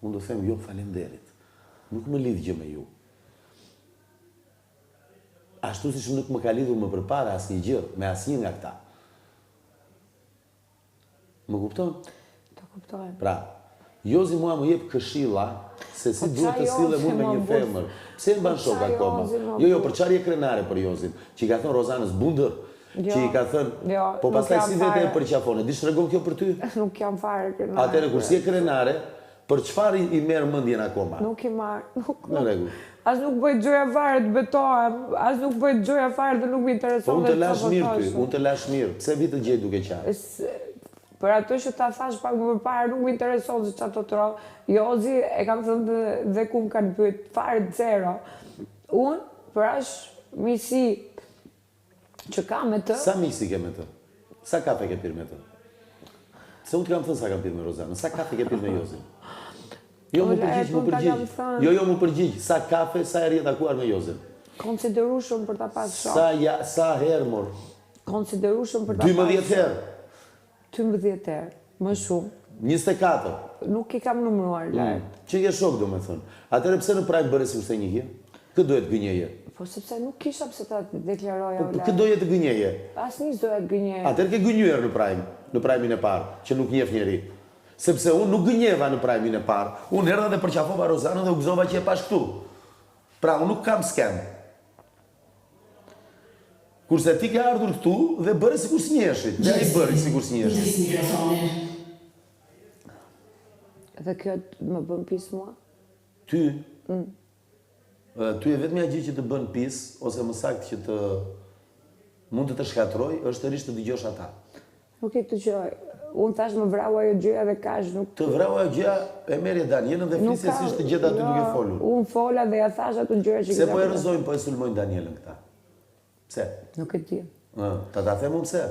Unë do them jo faleminderit. Nuk më lidh gjë me ju. Ashtu siç nuk më ka lidhur më përpara asnjë gjë me asnjë nga këta. Më kupton? Të kuptoj. Pra, Jozi mua më jep këshilla se si Po duhet të sillem unë me një femër. Pse e mban po shok akoma? Jo, jo, për çfarë je krenare për Jozin? Që i ka thënë Rozanës bundër? Jo, Që i ka thënë, jo, po nuk pastaj jam si vete e fare. përqafon, e di ç'tregon kjo për ty? Nuk jam fare krenare. Atëherë kur s'je krenare, për çfarë i merr mendjen akoma? Nuk i marr, nuk. Në rregull. As nuk bëj gjoja fare të betohem, as nuk bëj gjoja fare dhe nuk më Po intereson unë dhe të çfarë lashë po mirë ty, thosh. unë të lashë mirë, pse vi të gjej duke qarë? Për atë që ta thashë pak më përpara, nuk më intereson se çfarë thotë Jozi, e kam thënë dhe, dhe ku më kanë pyet, fare zero. Unë, për aq miqësi që kam me të. Sa miqësi ke me të? Sa kafe ke pirë me të? Se unë të kam thënë sa kam pirë me Rozanën, sa kafe ke pirë me Jozin? Jo, m'u përgjigj, m'u përgjigj. Jo, jo, m'u përgjigj. Sa kafe, sa herë je takuar me Jozin? Konsiderueshëm për ta pas shok. Sa, ja, sa herë, mor? Konsiderueshëm për ta pas 12 herë. 12 herë, më shumë. 24. Nuk i kam numëruar mm. lart. Që je shok, domethënë. Atëherë pse në prime bëre sikur s'e njihje? Kë doje të gënjeje? Po sepse nuk kisha pse ta deklaroja Po kë doje të gënjeje? Asnjë s'doja të gënjeja. Atëherë ke gënjyer në prime, në prime-in e parë, që nuk njeh njeri. Sepse unë nuk gënjeva në prime-in e parë. Unë erdha dhe përqafova Rozanën dhe u gëzova që e pashë këtu. Pra unë nuk kam skemë. Kurse ti ke ardhur këtu dhe bëre sikur s'njiheshit. Dhe ai bëri sikur s'njiheshit. Dhe kjo më bën pis mua? Ty? Mm. Ty e vetmja gjë që të bën pis, ose më saktë që të mund të të shkatërrojë, është të rrish të dëgjosh ata. Nuk e dëgjoj. Unë thashë më vrau ajo gjëja dhe kaq nuk Të vrau ajo gjëja e merrje Danielën dhe flisje siç të gjeta aty duke folur. Unë fola dhe ia thashë ato gjëra që kisha. Pse po e rrëzojnë, po e sulmojnë Danielën këta? Pse? Nuk e di. Ë, ta ta them unë pse?